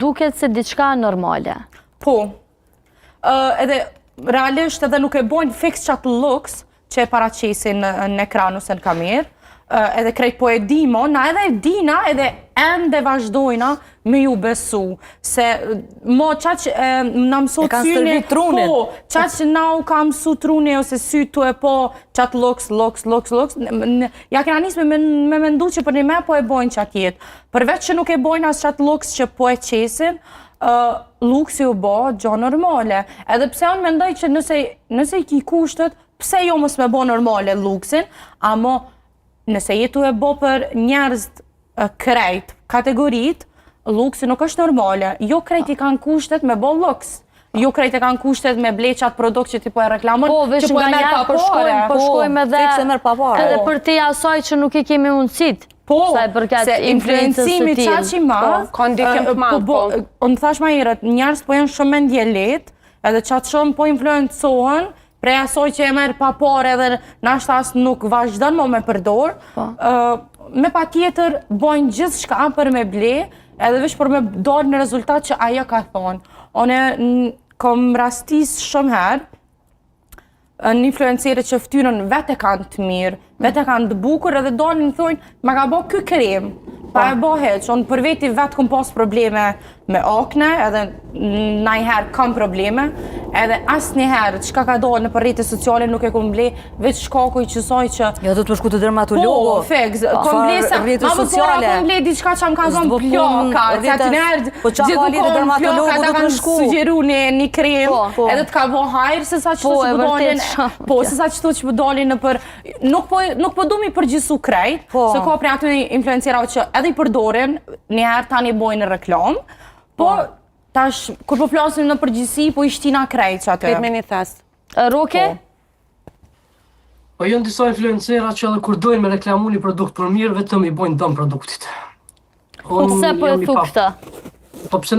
Duket se diçka normale. Po. Ë, edhe realisht edhe nuk e bojnë fiks qatë luks që e paraqesin në, në ekran ose në kamerë. Ë, edhe krejt po e dimo, na edhe e dina edhe ende vazhdojna me ju besu. Se mo qaq e, na mësu E kanë syni, stërvit trunin. Po, qaq na u ka mësu truni ose sy tu e po qatë luks, luks, luks, luks. n- n- Ja kena nisë me, me mendu që për një me po e bojnë qatë jetë. Përveç që nuk e bojnë as qatë luks që po e qesin, uh, luksi u bo gjo normale. Edhe pse unë mendoj që nëse, nëse i ki kushtet, pse jo mos me bo normale luksin, amo nëse je tu e bo për njerëz uh, krejt, kategorit, luksi nuk është normale. Jo krejt i kanë kushtet me bo luks. Jo krejt e kanë kushtet me ble qatë produkt që ti po e reklamon, Po, veç që po e nga merr njerë pa po shkojmë, pare. po shkojmë edhe fiks e merr pa pare. Edhe për te asaj që nuk e kemi mundësit. Po, sa i përket se influencës së influencimi tillë. qaq i madh, Po, ka ndikim ë, të madh, po, po. Unë thash ma herët, njerëz po janë shumë mendjelehtë, edhe qatë shumë po influencohen, prej asaj që e merr pa pare edhe nashta as nuk vazhdon mo me përdor, Po. ë, me pa tjetër bojnë gjithë shka për me ble, edhe veç për me dalë në rezultat që ajo ka thonë. Unë n- kom rastis shumë herë, në influencerët që fytyrën vetë e kanë të mirë, vetë e kanë të bukur edhe dalin thonë, ma ka bo ky krem, pa e bo hiç. Unë për veti vetë kom pas probleme me akne, edhe najherë kam probleme, edhe asnjëherë çka ka dalë në për rrjetet sociale nuk e kom ble, veç shkaku i qësaj që Jo, do të më shku të dermatologu. Po, fiks, kom ble se, rrjete ma më para sociale. kom ble diçka që më kanë S'do thonë punë plaka, se rrjete- aty njerë Po qa ka lidhje dermatologu plaka, do ta të kanë shku. sugjeru një, një krem, Po, po. edhe të ka bo hajrë se sa qëto Po, që e po dalin, vërtet shumë. po, se sa qëto që po dalin në për, nuk po, nuk po du mi përgjithsu krejt, Po. se ka prej aty influencerave që edhe i përdorin, një herë tani bojnë reklam, po, tash, kur po flasim në përgjithësi, po i shtina krejt që aty. Krejt me një thes. Roke? Po janë disa influencera që edhe kur dojnë me reklamu një produkt për mirë, vetëm i bojnë dëm produktit. Unë Pse po e jam i thu pa- këtë? Po pse?